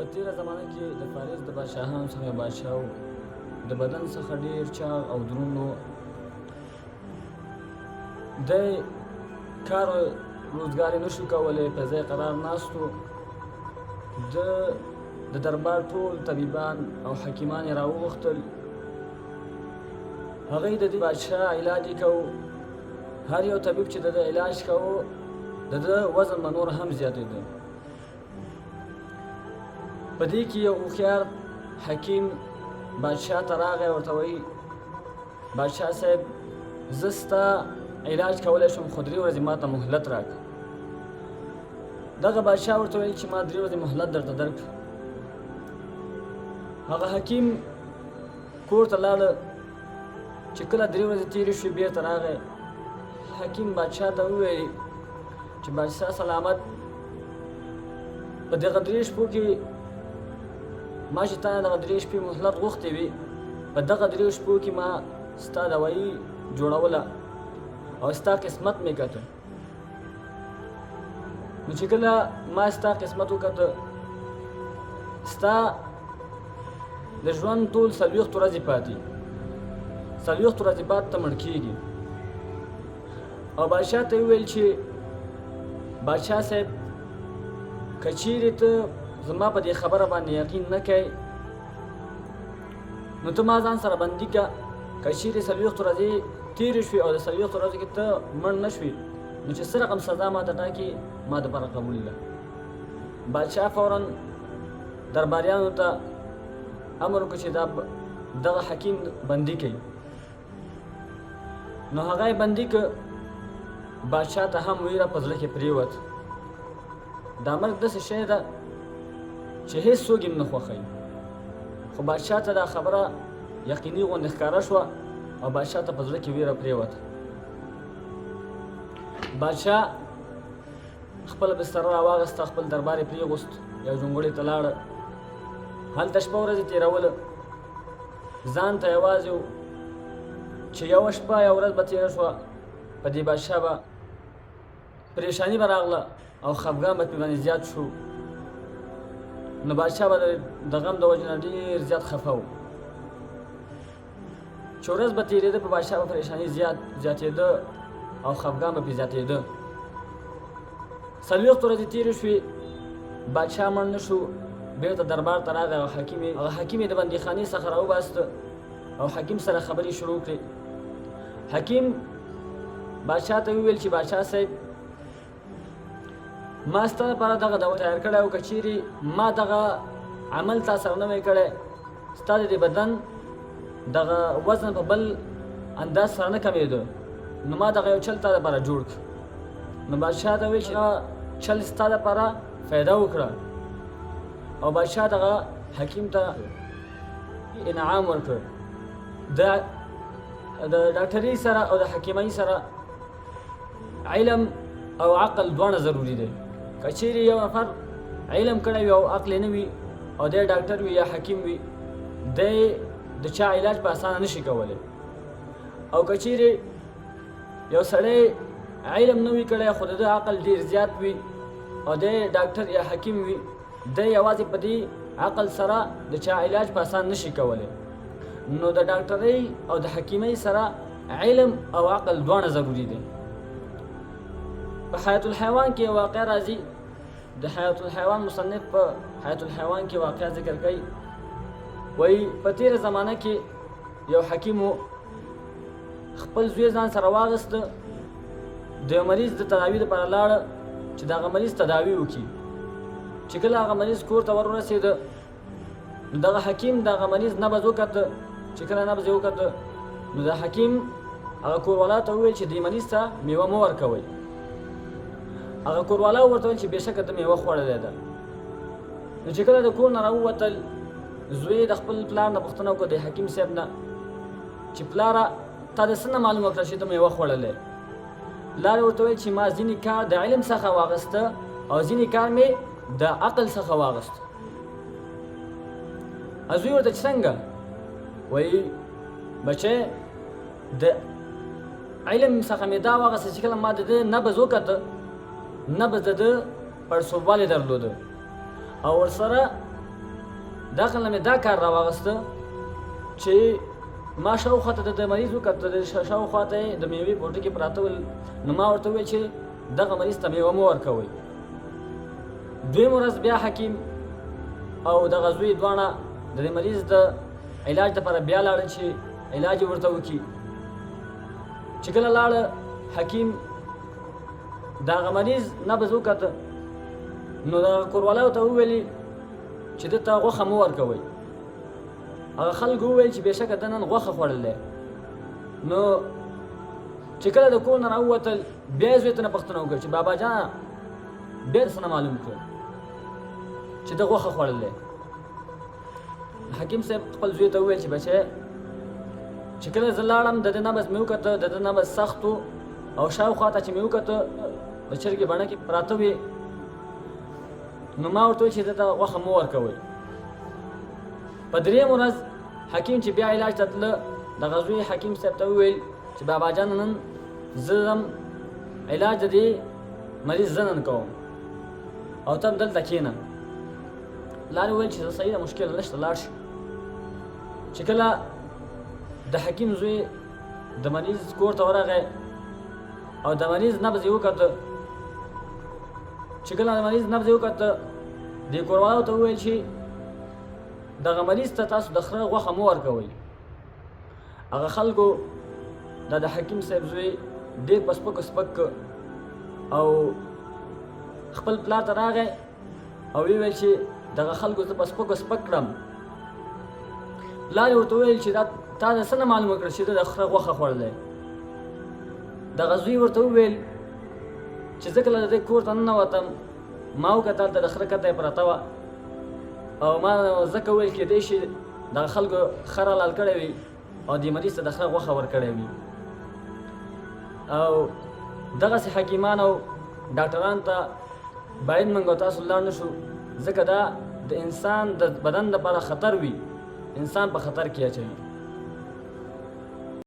په تېره زمانه کې د فارس د بادشاهانو څخه یو بادشاه و، د بدن څخه ډېر چاغ او دروند و. دی کار روزګار یې نشو کولی، په ځای قرار ناست و. ده د دربار ټول طبیبان او حکیمان یې راوغوښتل. هغوی د دې بادشاه علاج یې کوو. هر یو طبیب چې د ده علاج کوو، د ده وزن به نور هم زیاتېده. په دې کې یو هوښیار حکیم بادشاه ته راغی، ورته وایي: بادشاه صاحب، زه ستا علاج کولی شم، خو 3 ورځې ما ته مهلت راکړه. دغه بادشاه ورته ویل چې ما 3 ورځې مهلت درته درکړ. هغه حکیم کور ته لاړ، چې کله 3 ورځې تېرې شوې بېرته راغی. حکیم بادشاه ته وویل چې بادشاه سلامت، په دغه 3 شپو کې ما چې تا نه دغه 3 شپې مهلت غوښتې وې، په دغه 3 شپو کې ما ستا دوایي جوړوله او ستا قسمت مې کته. نو چې کله ما ستا قسمت وکته، ستا د ژوند ټول 40 ورځې پاتې، 40 ورځې بعد ته مړ کېږي. او بادشاه ته وویل چې بادشاه صاحب، که چیرې ته زما په دې خبره باندې یقین نه کوې، نو ته ما ځان سره بندي که. که چیرې 40 ورځې تېرې شوې او د 40 ورځو کې ته مړ نه شوې، نو چې څه رقم سزا ما ته ټاکې، ما دپاره قبول ده. بادشاه فورا درباریانو ته امر وکړ چې دا دغه حکیم بندي کوي. نو هغه یې بندي که. بادشاه ته هم ویره په زړه کې پرېوت. دا مرګ داسې شی ده چې هیڅ څوک یې نه خوښوي، خو بادشاه ته دا خبره یقیني غوندې ښکاره شوه او بادشاه ته په زړه کې ویره پرېوته. بادشاه خپله بستره راواغسته، خپل دربار یې پرېغوست، یو جونګړې ته لاړه، هلته شپه ورځ یې تېروله، ځان ته یوازې و. چې یوه شپه یوه ورځ به تېره شوه، په دې بادشاه به پریشانی به راغله او خفګان به پرې باندې زیات شو. نو بادشاه به د غم د وجې نه ډېر زیات خفه و. چې ورځ به تېرېده، په بادشاه به پریشانی زیاتېده او خفګان به پرې زیاتېده. 40 ورځې تېرې شوې، بادشاه مړ نه شو. بېرته دربار ته راغی او هغه حکیم یې د بندیخانې څخه راوباسته او حکیم سره خبرې شروع کړې. حکیم بادشاه ته وویل چې بادشاه صاحب، ما ستا لپاره دغه دوا تیار کړی او که چیرې ما دغه عمل تا سره نه وی کړی، ستا د دې بدن دغه وزن په بل انداز سره نه کمېده، نو ما دغه یو چل تا لپاره جوړ کړ. نو بادشاه ته وویل چې چل ستا لپاره فایده وکړه. او بادشاه دغه حکیم ته انعام ورکړ. د ډاکټرۍ سره او د حکیمۍ سره علم او عقل دواړه ضروري دی. که چیرې یو نفر علم کړی وي او عقل یې نه وي او دی ډاکټر وي یا حکیم وي، دی د چا علاج په اسانه نشي کولی. او که چیرې یو سړی علم نه وي کړی خو د ده عقل ډېر زیات وي او دی ډاکټر یا حکیم وي، دی یوازې په دې عقل سره د چا علاج په اسان نشي کولی. نو د ډاکټرۍ او د حکیمۍ سره علم او عقل دواړه ضروري دي. په حیات الحیوان کې یو واقعه راځي. د حیات الحیوان مصنف په حیات الحیوان کې واقعه ذکر کوي، وایي په تېره زمانه کې یو حکیم و، خپل زوی ځان سره واغسته، د یو مریض د تداوي لپاره لاړه چې د هغه مریض تداوي وکړي. چې کله هغه مریض کور ته ور ورسېده، نو دغه حکیم د هغه مریض نبض وکته. چې کله نبض یې وکته، نو د حکیم هغه کوروالا ته وویل چې دې مریض ته میوه مه ورکوئ. هغه کوروالا ورته وویل چې بېشکه ده میوه خوړلې ده. نو چې کله د کور نه راووتل، زوی د خپل پلار نه پوښتنه وکړه، د حکیم صاحب نه، چې پلاره تا د څه نه معلومه کړه چې ته میوه خوړلې؟ پلار ورته وویل چې ما ځینې کار د علم څخه واغسته او ځینې کار مې د عقل څخه واغست. زوی ورته چې څنګه؟ وایي بچی د علم څخه مې دا واغسته چې کله ما د ده نبض وکته، نبض د ده پړسوبوالی درلوده او ورسره د عقل نه مې دا کار راواغسته چې ما شاوخوا ته د مریض وکتل، د شاوخوا ته یې د میوې پوټکي پراته ول، نو ما ورته وویل چې دغه مریض ته میوه مه ورکوئ. دویم ورځ بیا حکیم او دغه زوی دواړه د دې مریض د علاج لپاره بیا لاړل چې علاج یې ورته وکړي. چې کله لاړه، حکیم د هغه مریض نبض وکته، نو د هغه کوروالاو ته وویلې چې ده ته غوښه مه ورکوئ. هغه خلکو وویل چې بېشکه ده نن غوښه خوړلې. نو چې کله د کور نه راووتل، بیا یې زوی ته نه پوښتنه وکړه چې بابا جانه بیا څه نه معلوم کړ چې ده غوښه خوړلې. حکیم صاحب خپل زوی ته وویل چې بچی، چې کله زه لاړم د ده نبض مې وکته، د ده نبض سخت و او شاوخوا ته چې مې وکته د چرګې بڼکې پراته وې، نو ما ورته وویل چې ده ته غوښه مه ورکوئ. په درېیم ورځ حکیم چې بیا علاج ته تله، دغه زوی حکیم صاحب ته وویل چې بابا جانه نن زه ځم علاج د دې مریض زه نن کوم او ته هم دلته کښېنه. پلار یې وویل چې صحیح ده، مشکل نشته، لاړ شي. چې کله د حکیم زوی د مریض کور ته ورغی او د مریض نبض یې وکته، چې کله د مریض نبض یې وکته، دې کوروالاو ته وویل چې دغه مریض ته تاسو د خره غوښه مه ورکوئ. هغه خلکو دا د حکیم صاحب زوی ډېر په سپکو سپک که او خپل پلار ته راغی او ویې ویل چې دغه خلکو زه په سپکو سپک کړم. پلار یې ورته وویل چې دا تا د څه نه معلومه کړه چې ده د خره غوښه خوړلی؟ دغه زوی ورته وویل چې زه کله د دې کور ته ننوتم، ما وکتل هلته د خره کته یې پرته وه او ما ځکه وویل کېدای شي دغه خلکو خر حلال کړی وي او دې مریض ته د خره غوښه ورکړی وي. او دغسې حکیمان او ډاکټران ته باید موږ او تاسو لاړ نه شو، ځکه دا د انسان د بدن لپاره خطر وي، انسان په خطر کې اچوي.